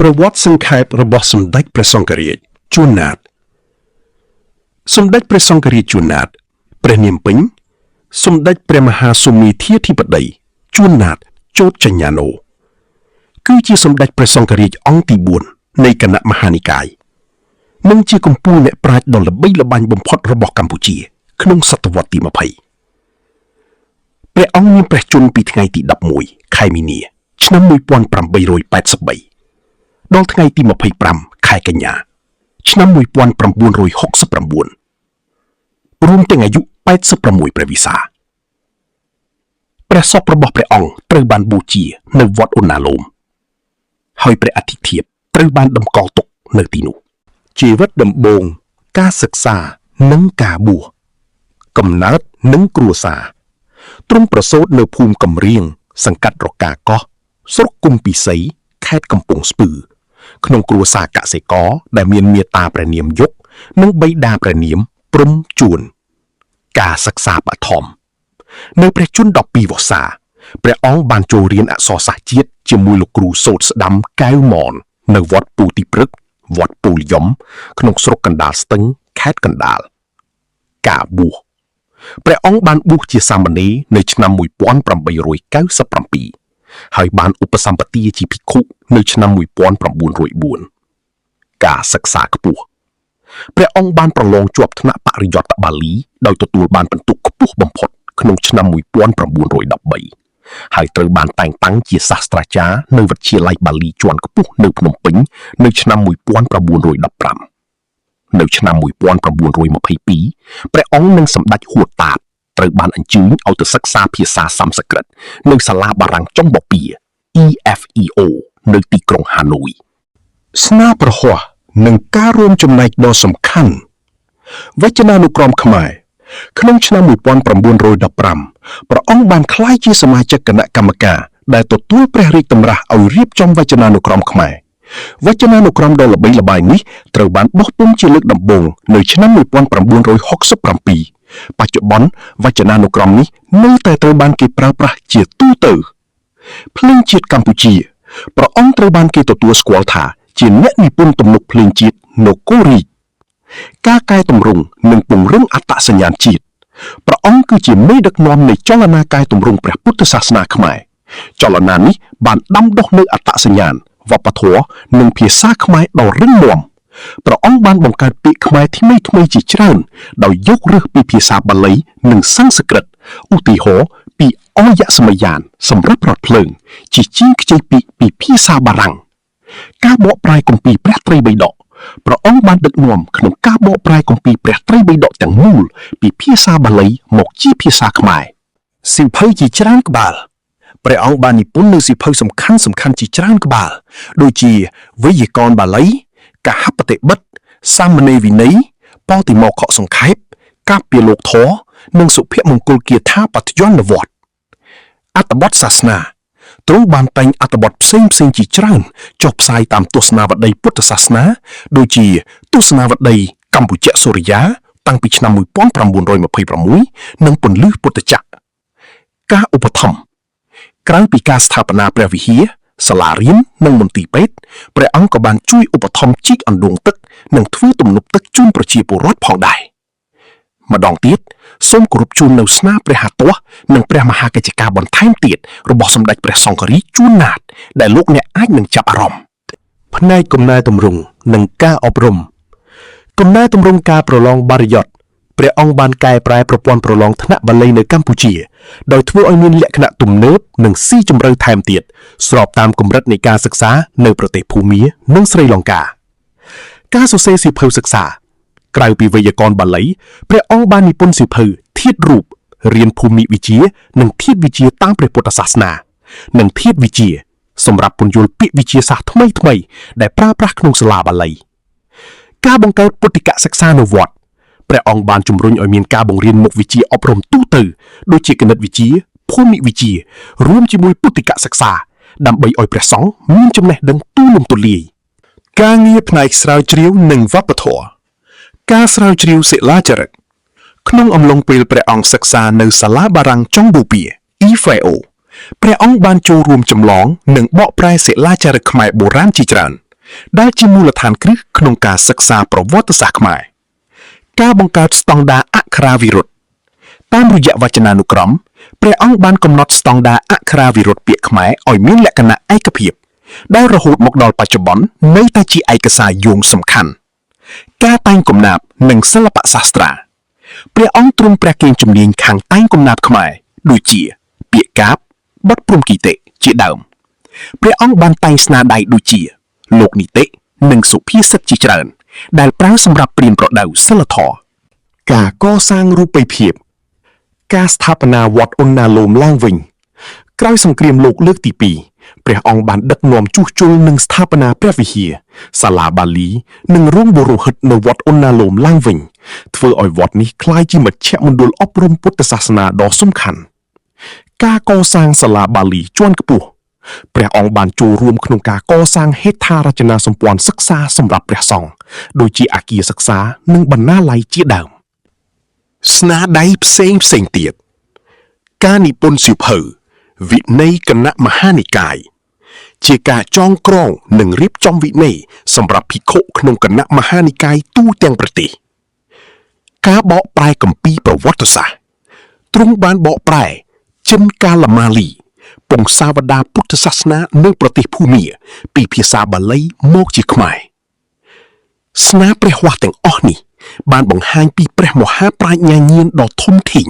ប្រវត្តិសង្ខេបរបស់សម្ដេចព្រះសង្ឃរាជជួនណាតសម្ដេចព្រះសង្ឃរាជជួនណាតព្រះនាមពេញសម្ដេចព្រះមហាសុមេធាធិបតីជួនណាតជោតចញ្ញាណោគឺជាសម្ដេចព្រះសង្ឃរាជអង្គទី4នៃគណៈមហានិកាយនិងជាកម្ពូលអ្នកប្រាជ្ញដ៏ល្បីល្បាញបំផុតរបស់កម្ពុជា ក្នុងសតវត្សទី20ព្រះអង្គមានព្រះជន្មពីថ្ងៃទី11ខែមីនា ឆ្នាំ1883ដល់ថ្ងៃទី25ខែកញ្ញា ឆ្នាំ1969រួមទាំងអាយុ86ព្រះវិសាព្រះសពរបស់ព្រះអង្គត្រូវបានបូជានៅវត្តឧណ្ណាលោមហើយព្រះអធិធៀបត្រូវបានតម្កល់ទុកនៅទីនោះ ជីវិតដំបូងការសិក្សានិងការបួសកំណើតនិងគ្រួសារទ្រង់ប្រសូតនៅភូមិកំរៀងសង្កាត់រកាកោះស្រុកគុំពិសីខេត្តកំពង់ស្ពឺ ក្នុងគ្រួសារកសិករដែលមានមេត្តាព្រះនាមយុកនិងបិតាព្រះនាមព្រំជួន ការសិក្សាបឋមនៅព្រះជន្ម12វស្សាព្រះអង្គបានចូលរៀនអក្សរសាស្ត្រជាតិជាមួយលោកគ្រូសូត្រស្ដាំកែវមននៅវត្តពូទីព្រឹកវត្តពូលយំក្នុងស្រុកកណ្ដាលស្ទឹងខេត្តកណ្ដាលការបួសព្រះអង្គបានបួសជាសាមណេរនៅឆ្នាំ1897ហើយបានឧបសម្បទាជាភិក្ខុនៅឆ្នាំ1904ការសិក្សាខ្ពស់ព្រះអង្គបានប្រឡងជាប់ថ្នាក់បរិយត្តបាលីដោយទទួលបានពិន្ទុខ្ពស់បំផុតក្នុងឆ្នាំ1913ហើយត្រូវបានតែងតាំងជាសាស្ត្រាចារ្យនៅវិទ្យាល័យបាលីជាន់ខ្ពស់នៅភ្នំពេញនៅឆ្នាំ1915នៅឆ្នាំ1922ព្រះអង្គនិងសម្ដេចហួតតាតត្រូវបានអញ្ជើញឲ្យទៅសិក្សាភាសាសំស្ក្រឹតនៅសាលាបារាំងចុងបូព៌ា EFEO នៅទីក្រុងហាណូយ ស្នាប្រហោះនិងការរួមចំណែកដ៏សំខាន់វចនានុក្រមខ្មែរក្នុងឆ្នាំ1915ព្រះអង្គបានក្លាយជាសមាជិកគណៈកម្មការដែលទទួលព្រះរាជតម្រាស់ឲ្យរៀបចំវចនានុក្រមខ្មែរវចនានុក្រមដ៏ល្បីល្បាញនេះត្រូវបានបោះពុម្ពជាលើកដំបូងនៅឆ្នាំ1967បច្ចុប្បន្នវចនានុក្រមនេះនៅតែត្រូវបានគេប្រើប្រាស់ជាទូទៅភ្លេងជាតិកម្ពុជាព្រះអង្គត្រូវបានគេទទួលស្គាល់ថាជាអ្នកនិពន្ធទំនុកភ្លេងជាតិនគររាជការកែតម្រង់និងពង្រឹងអត្តសញ្ញាណជាតិព្រះអង្គគឺជាមេដឹកនាំនៃចលនាកែតម្រង់ព្រះពុទ្ធសាសនាខ្មែរចលនានេះបានដាំដុះនូវអត្តសញ្ញាណវប្បធម៌និងភាសាខ្មែរដ៏រឹងមាំព្រះអង្គបានបង្កើតពាក្យខ្មែរថ្មីថ្មីជាច្រើនដោយយករើសពីភាសាបាលីនិងសំស្ក្រឹតឧទាហរណ៍ពីអយសមយានសម្រាប់រថភ្លើងជាជាងខ្ចីពាក្យពីភាសាបារាំងការបកប្រែគម្ពីរព្រះត្រៃបិដកព្រះអង្គបានដឹកនាំក្នុងការបកប្រែគម្ពីរព្រះត្រៃបិដកទាំងមូលពីភាសាបាលីមកជាភាសាខ្មែរ សៀវភៅជាច្រើនក្បាលព្រះអង្គបាននិពន្ធនូវសៀវភៅសំខាន់សំខាន់ជាច្រើនក្បាលដូចជាវេយ្យាករណ៍បាលីកហបតិបិតសាមណេរវិន័យបតិមោខសង្ខេបកាព្យលោកធម៌និងសុភមង្គលគាថាបត្យនវត្តអត្ថបទសាសនាទ្រង់បានតែងអត្ថបទផ្សេងផ្សេងជាច្រើនចុះផ្សាយតាមទស្សនាវដ្តីពុទ្ធសាសនាដូចជាទស្សនាវដ្តីកម្ពុជាសូរិយាតាំងពីឆ្នាំ1926និងពន្លឺពុទ្ធចក្រការឧបត្ថម្ភក្រៅពីការស្ថាបនាព្រះវិហារសាលារៀននិងមន្ទីរពេទ្យព្រះអង្គក៏បានជួយឧបត្ថម្ភជីកអណ្ដូងទឹកនិងធ្វើទំនប់ទឹកជូនប្រជាពលរដ្ឋផងដែរម្ដងទៀតសូមគោរពជូននៅស្នាព្រះហស្ថនិងព្រះមហាកិច្ចការបន្ថែមទៀតរបស់សម្ដេចព្រះសង្ឃរាជជួនណាតដែលលោកអ្នកអាចនឹងចាប់អារម្មណ៍ ផ្នែកកំណែទម្រង់និងការអប់រំកំណែទម្រង់ការប្រឡងបរិយ័តព្រះអង្គបានកែប្រែប្រព័ន្ធប្រឡងថ្នាក់បាលីនៅកម្ពុជាដោយធ្វើឲ្យមានលក្ខណៈទំនើបនិងស៊ីជម្រៅថែមទៀតស្របតាមកម្រិតនៃការសិក្សានៅប្រទេសភូមានិងស្រីលង្កាការសរសេរសៀវភៅសិក្សាក្រៅពីវេយ្យាករណ៍បាលីព្រះអង្គបាននិពន្ធសៀវភៅធាតុរូបរៀនភូមិវិទ្យានិងធាតុវិទ្យាតាមព្រះពុទ្ធសាសនានិងធាតុវិទ្យាសម្រាប់ពន្យល់ពាក្យវិទ្យាសាស្ត្រថ្មីៗដែលប្រើប្រាស់ក្នុងសាលាបាលីការបង្កើតពុទ្ធិកសិក្សានៅវត្តព្រះអង្គបានជំរុញឲ្យមានការបង្រៀនមុខវិជ្ជាអប់រំទូទៅដូចជាគណិតវិទ្យាភូមិវិទ្យារួមជាមួយពុទ្ធិកសិក្សាដើម្បីឲ្យព្រះសង្ឃមានចំណេះដឹងទូលំទូលាយ ការងារផ្នែកស្រាវជ្រាវនិងវប្បធម៌ការស្រាវជ្រាវសិលាចារឹកក្នុងអំឡុងពេលព្រះអង្គសិក្សានៅសាលាបារាំងចុងបូព៌ា EFO ព្រះអង្គបានចូលរួមចម្លងនិងបកប្រែសិលាចារឹកខ្មែរបុរាណជាច្រើន ដែលជាមូលដ្ឋានគ្រឹះក្នុងការសិក្សាប្រវត្តិសាស្ត្រខ្មែរការបង្កើតស្តង់ដារអក្ខរាវិរុទ្ធតាមរយៈវចនានុក្រមព្រះអង្គបានកំណត់ស្តង់ដារអក្ខរាវិរុទ្ធពាក្យខ្មែរឲ្យមានលក្ខណៈឯកភាពដែលរហូតមកដល់បច្ចុប្បន្ននៅតែជាឯកសារយោងសំខាន់ការតែងកំណាព្យនិងសិល្បៈសាស្ត្រាព្រះអង្គទ្រង់ព្រះកេងជំនាញខាងតែងកំណាព្យខ្មែរដូចជា ពាក្យកាព្យបទព្រហ្មគីតិជាដើមព្រះអង្គបានតែងស្នាដៃដូចជា លោកនីតិនិងសុភាសិតជាច្រើន ដែលប្រើសម្រាប់ព្រានប្រដៅសិលធម៌ការកសាងរូបិយភាព ការស្ថាបនាវត្តឧណ្ណាលោមឡើងវិញ ក្រោយសង្គ្រាមលោកលើកទី2ព្រះអង្គបានដឹកនាំជួសជុលនិងស្ថាបនាព្រះវិហារសាលាបាលីនិងរោងបុរោហិតនៅវត្តឧណ្ណាលោមឡើងវិញធ្វើឲ្យវត្តនេះក្លាយជាមជ្ឈមណ្ឌលអប់រំពុទ្ធសាសនាដ៏សំខាន់ការកសាងសាលាបាលីជាន់ខ្ពស់ព្រះអង្គបានចូលរួមក្នុងការកសាងហេដ្ឋារចនាសម្ព័ន្ធសិក្សាសម្រាប់ព្រះសង្ឃដូចជាអគារសិក្សានិងបណ្ណាល័យជាដើមស្នាដៃផ្សេងផ្សេងទៀតការនិពន្ធសៀវភៅវិន័យគណៈមហានិកាយជាការចងក្រងនិងរៀបចំវិន័យសម្រាប់ភិក្ខុក្នុងគណៈមហានិកាយទូទាំងប្រទេសការបកប្រែគម្ពីរប្រវត្តិសាស្ត្រទ្រង់បានបកប្រែចិនកាលម៉ាលីពង្សាវតារពុទ្ធសាសនានៅប្រទេសភូមាពីភាសាបាលីមកជាខ្មែរស្នាព្រះហស្ថទាំងអស់នេះបានបង្ហាញពីព្រះមហាប្រាជ្ញាញាណដ៏ធំធេង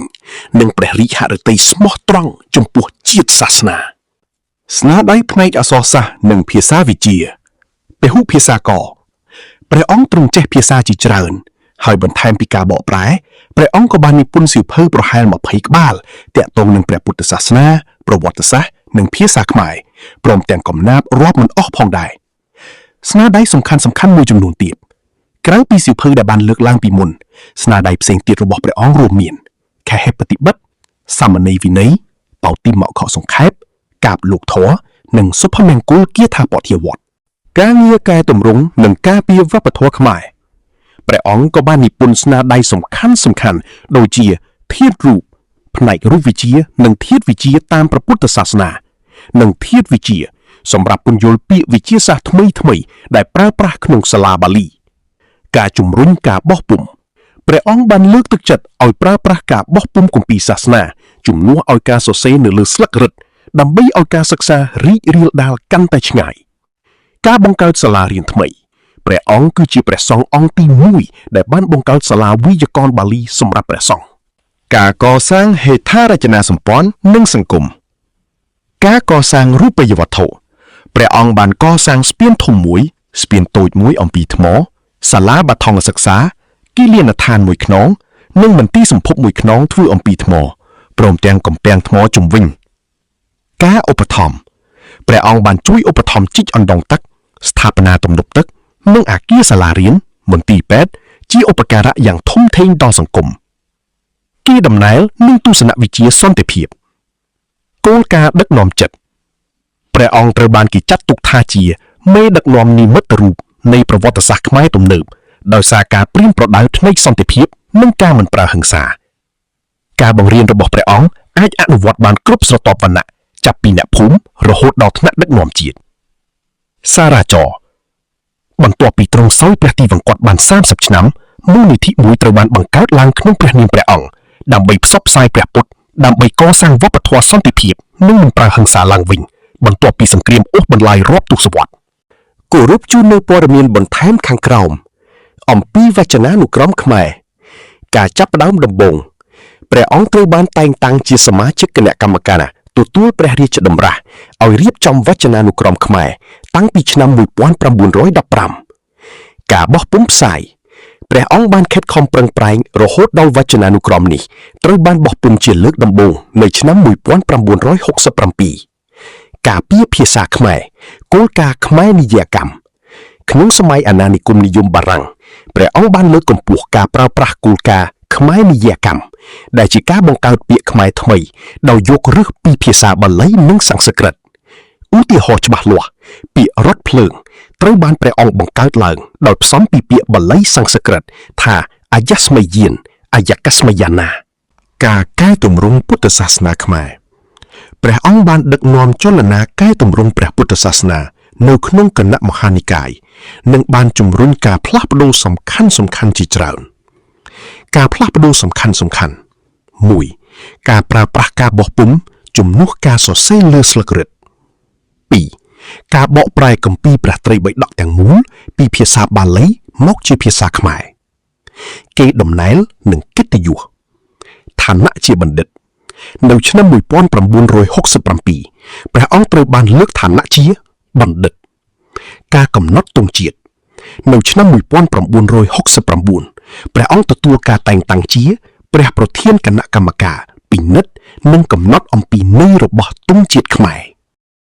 និងព្រះរាជហឫទ័យស្មោះត្រង់ចំពោះជាតិសាសនាស្នាដៃផ្នែកអក្សរសាស្ត្រនិងភាសាវិទ្យាពហុភាសាករព្រះអង្គទ្រង់ចេះភាសាជាច្រើនហើយបន្ថែមពីការបកប្រែព្រះអង្គក៏បាននិពន្ធសៀវភៅប្រហែល20ក្បាលទាក់ទងនឹងព្រះពុទ្ធសាសនាប្រវត្តិសាស្ត្រនិងភាសាខ្មែរព្រមទាំងកំណាព្យរាប់មិនអស់ផងដែរស្នាដៃសំខាន់ៗមួយចំនួនទៀតក្រៅពីសៀវភៅដែលបានលើកឡើងពីមុនស្នាដៃផ្សេងទៀតរបស់ព្រះអង្គរួមមានខេហេបតិបិតសាមណេរវិន័យបោតិមកខសង្ខេបកាបលោកធម៌និងសុភមង្គលគាថាពធាវត្តការងារកែតម្រង់និងការពារវប្បធម៌ខ្មែរព្រះអង្គក៏បាននិពន្ធស្នាដៃសំខាន់ៗដូចជាធាតុរូបផ្នែករូបវិទ្យានិងធាតុវិទ្យាតាមព្រះពុទ្ធសាសនានិងធាតុវិទ្យាសម្រាប់ពន្យល់ពាក្យវិទ្យាសាស្ត្រថ្មីៗដែលប្រើប្រាស់ក្នុងសាលាបាលីការជំរុញការបោះពុម្ពព្រះអង្គបានលើកទឹកចិត្តឲ្យប្រើប្រាស់ការបោះពុម្ពគម្ពីរសាសនាជំនួសឲ្យការសរសេរនៅលើស្លឹករឹតដើម្បីឲ្យការសិក្សារីករាលដាលកាន់តែឆ្ងាយការបង្កើតសាលារៀនថ្មីព្រះអង្គគឺជាព្រះសង្ឃអង្គទី1ដែលបានបង្កើតសាលាវិទ្យាករណ៍បាលីសម្រាប់ព្រះសង្ឃ ការកសាងហេដ្ឋារចនាសម្ព័ន្ធនិងសង្គមការកសាងរូបិយវត្ថុព្រះអង្គបានកសាងស្ពានធំមួយស្ពានតូចមួយអំពីថ្មសាលាបឋមសិក្សាគិលានដ្ឋានមួយខ្នងនិងមន្ទីរសម្ភពមួយខ្នងធ្វើអំពីថ្មព្រមទាំងកំពែងថ្មជុំវិញការឧបត្ថម្ភព្រះអង្គបានជួយឧបត្ថម្ភជីកអណ្ដងទឹកស្ថាបនាទំនប់ទឹកនិងអគារសាលារៀនមន្ទីរពេទ្យជាឧបការៈយ៉ាងធំធេងដល់សង្គម គេដំណែលនិងទស្សនវិជ្ជាសន្តិភាពគោលការណ៍ដឹកនាំចិត្តព្រះអង្គត្រូវបានគេចាត់ទុកថាជាមេដឹកនាំនិមិត្តរូបនៃប្រវត្តិសាស្ត្រខ្មែរទំនើបដោយសារការព្រៀនប្រដៅផ្នែកសន្តិភាពនិងការមិនប្រើហិង្សាការបង្រៀនរបស់ព្រះអង្គអាចអនុវត្តបានគ្រប់ស្រទាប់វណ្ណៈចាប់ពីអ្នកភូមិរហូតដល់ថ្នាក់ដឹកនាំជាតិសារ៉ាចរបន្ទាប់ពីទ្រង់សោយព្រះទីវង្គតបាន30ឆ្នាំមូលនិធិមួយត្រូវបានបង្កើតឡើងក្នុងព្រះនាមព្រះអង្គដើម្បីផ្សព្វផ្សាយព្រះពុទ្ធដើម្បីកសាងវប្បធម៌សន្តិភាពនិងមិនប្រើហិង្សាឡើងវិញបន្ទាប់ពីសង្គ្រាមអូសបន្លាយរាប់ទសវត្សរ៍ គោរពជូននៅព័ត៌មានបន្ថែមខាងក្រោមអំពីវចនានុក្រមខ្មែរការចាប់ផ្ដើមដំបូងព្រះអង្គត្រូវបានតែងតាំងជាសមាជិកគណៈកម្មការទទួលព្រះរាជតម្រាស់ឲ្យរៀបចំវចនានុក្រមខ្មែរតាំងពីឆ្នាំ1915ការបោះពុម្ពផ្សាយព្រះអង្គបានខិតខំប្រឹងប្រែងរហូតដល់វចនានុក្រមនេះត្រូវបានបោះពុម្ពជាលើកដំបូងនៅឆ្នាំ1967ការពារភាសាខ្មែរគោលការណ៍ខ្មែរនិយកម្មក្នុងសម័យអាណានិគមនិយមបារាំងព្រះអង្គបានលើកកម្ពស់ការប្រើប្រាស់គោលការណ៍ខ្មែរនិយកម្មដែលជាការបង្កើតពាក្យខ្មែរថ្មីដោយយកឫសពីភាសាបាលីនិងសំស្ក្រឹតឧទាហរណ៍ច្បាស់លាស់ពាក្យរថភ្លើងត្រូវបានព្រះអង្គបង្កើតឡើងដោយផ្សំពីពាក្យបាលីសំស្ក្រឹតថាអាយស្មយានអាយកស្មយាណា ការកែតម្រង់ពុទ្ធសាសនាខ្មែរព្រះអង្គបានដឹកនាំចលនាកែតម្រង់ព្រះពុទ្ធសាសនា នៅក្នុងគណៈមហានិកាយនិងបានជំរុញការផ្លាស់ប្ដូរសំខាន់សំខាន់ជាច្រើន ការផ្លាស់ប្ដូរសំខាន់សំខាន់1ការប្រើប្រាស់ការបោះពុម្ពជំនួសការសរសេរលើស្លឹករឹត2ការបកប្រែគម្ពីរព្រះត្រៃបិដកទាំងមូលពីភាសាបាលីមកជាភាសាខ្មែរគេដំណែលនិងកិត្តិយសឋានៈជាបណ្ឌិត នៅឆ្នាំ1967ព្រះអង្គត្រូវបានលើកឋានៈជាបណ្ឌិត ការកំណត់ទង់ជាតិនៅឆ្នាំ1969ព្រះអង្គទទួលការតែងតាំងជាព្រះប្រធានគណៈកម្មការពិនិត្យនិងកំណត់អំពីន័យរបស់ទង់ជាតិខ្មែរ